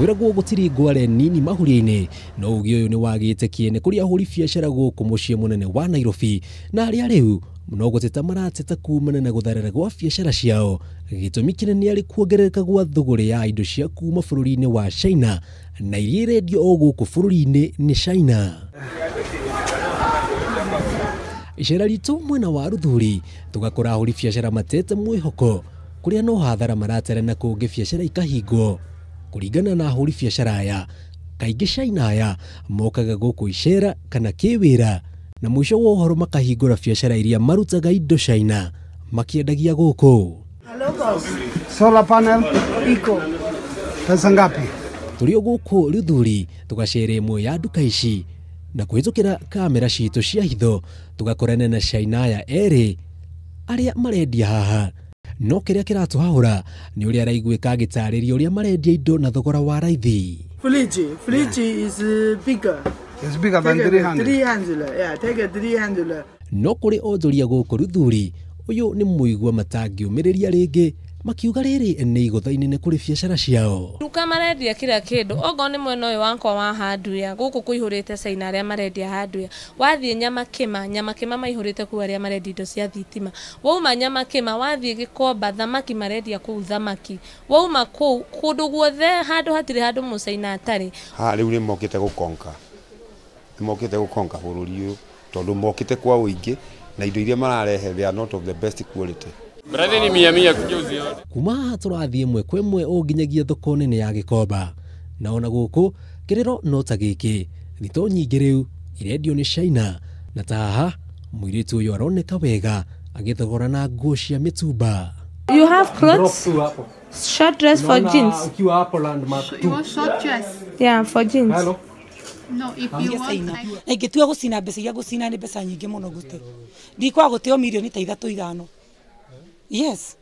Kwĩragwo gũtirĩ ngware nini mahuria-inĩ, no uge ũyũ nĩ wagĩte kĩene kũrĩ ahũri biacara gũkũ mũciĩ mũnene wa Nairobi, na arĩa rĩu no gũteta marateta kumana na gũtharara gwa biacara ciao. Gĩtũmi kĩnene arĩ kuongerereka gwa thũgũrĩ ya indo cia kuma bũrũri-inĩ wa China, na iria irendio o gũkũ bũrũri-inĩ nĩ China. Icera ritũ mwena wa Ruthuri tũgakora ahũri biacara matete mwĩhoko kũrĩa no hathara maratara na kũngĩ biacara ikahingwo. Kũringana na ahũri biacara aya, kaingĩ China aya mokaga gũkũ icera kana kĩwĩra, na mũico wa ũhoro makahingũra biacara iria marutaga indo China makĩendagia gũkũ. Solar panel iko pesa ngapi? Tũrĩ o gũkũ Ruthuri tũgacera ĩmwe ya nduka ici na kũhĩtũkĩra kamera citũ cia hitho tũgakorana na China aya erĩ arĩa marendia haha. No kĩrĩa kĩratũhahũra nĩ ũrĩa araiguĩka agĩtarĩria ũrĩa marendia indo na thogora wa raithi. Fridge is bigger. It's bigger than Take 300. 300. Yeah, take 300. No kũrĩ onjoria gũkũ Ruthuri, ũyũ nĩ mũigua matangĩũmĩrĩria rĩngĩ, makiuga rĩrĩ nĩ igũtha inene kũrĩ biacara ciao. Duka marendia kila kĩndũ, okorwo nĩ mwena ũyũ wakwa wa hardware gũkũ kũihũrĩte China arĩa marendia hardware. Wathiĩ Nyamakĩma, Nyamakĩma maihũrĩte kũu arĩa marendia indo cia thitima. Wauma Nyamakĩma wathiĩ Gĩkomba, thamaki marendia kũu thamaki. Wauma kũu kũndũ guothe handũ hatirĩ handũ mũcaina atarĩ. Haha rĩu nĩ mokĩte gũkonka, nĩ mokĩte gũkonka bũrũri ũyũ tondũ mokĩte kwa ũingĩ na indo iria mararehe they are not of the best quality. Brother ni mia mia kuja uzione. Kuma haha tũrathiĩ ĩmwe kwa ĩmwe o nginyagia thoko nene ya Gĩkomba, na ona gũkũ kĩrĩro no ta gĩkĩ, thitoo nyingĩ rĩu irendio nĩ China, na ta haha mũirĩtu ũyũ aroneka wega agĩthogora na nguo cia mĩtumba. You have clothes? Short dress for jeans. Ukiwa hapo Landmark You want short dress? Yeah, for jeans. Hello. No, if you want, China I na ingĩtua gũcina mbeca iria ngũcina nĩ mbeca nyingĩ mũno ngũte ndikwaga gũteo mirioni ta 3 5. Yes,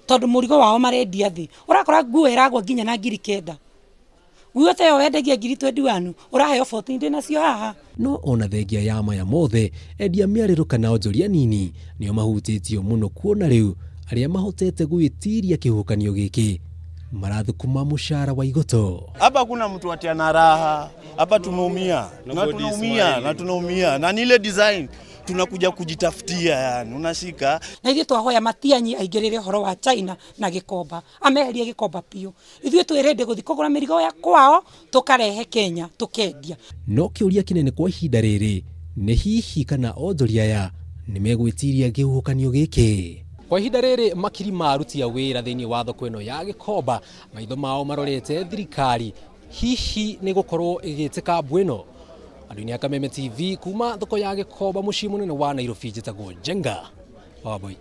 tondũ mũrigo wao marendia thĩ, ũrakora nguo ĩragwa nginya na 9,000. Nguo ta ĩyo wendagia 21,000, ũraheo 14 ndĩ nacio haha. No ona thengia ya maya mothe, endia mĩarĩro kana onjoria nini nĩo mahutĩtio mũno, kuona rĩu arĩa mahotete gwĩtiria kĩhuhũkanio gĩkĩ marathukuma mũcara wa igoto. Hapa hakuna mtu ati ana raha. Hapa tumeumia na tunaumia na tunaumia na ni ile design tunakuja kujitafutia, yani unashika. Na ithuĩ twahoya Matiang'i aingĩrĩre ũhoro wa China na Gĩkomba, ameherie Gĩkomba biũ. Ithuĩ twĩrende gũthiĩ kũgũra mĩrigo ya kwao tũkarehe Kenya tũkendia. No kĩũria kĩnene kwa ihinda rĩrĩ nĩ hihi kana onjoria aya nĩ megwĩtiria kĩhuhũkanio gĩkĩ. Kwa ihinda rĩrĩ makiri ma aruti a wĩra thĩinĩ wa thoko ĩno ya Gĩkomba maitho mao marorete thirikari, hihi nĩ gũkorwo ĩgĩtĩka mbu ĩno. Andũ-inĩ a Kameme TV kuma thoko ya Gĩkomba mũciĩ mũnene wa Nairobi, njĩtagwo Njenga Wambui.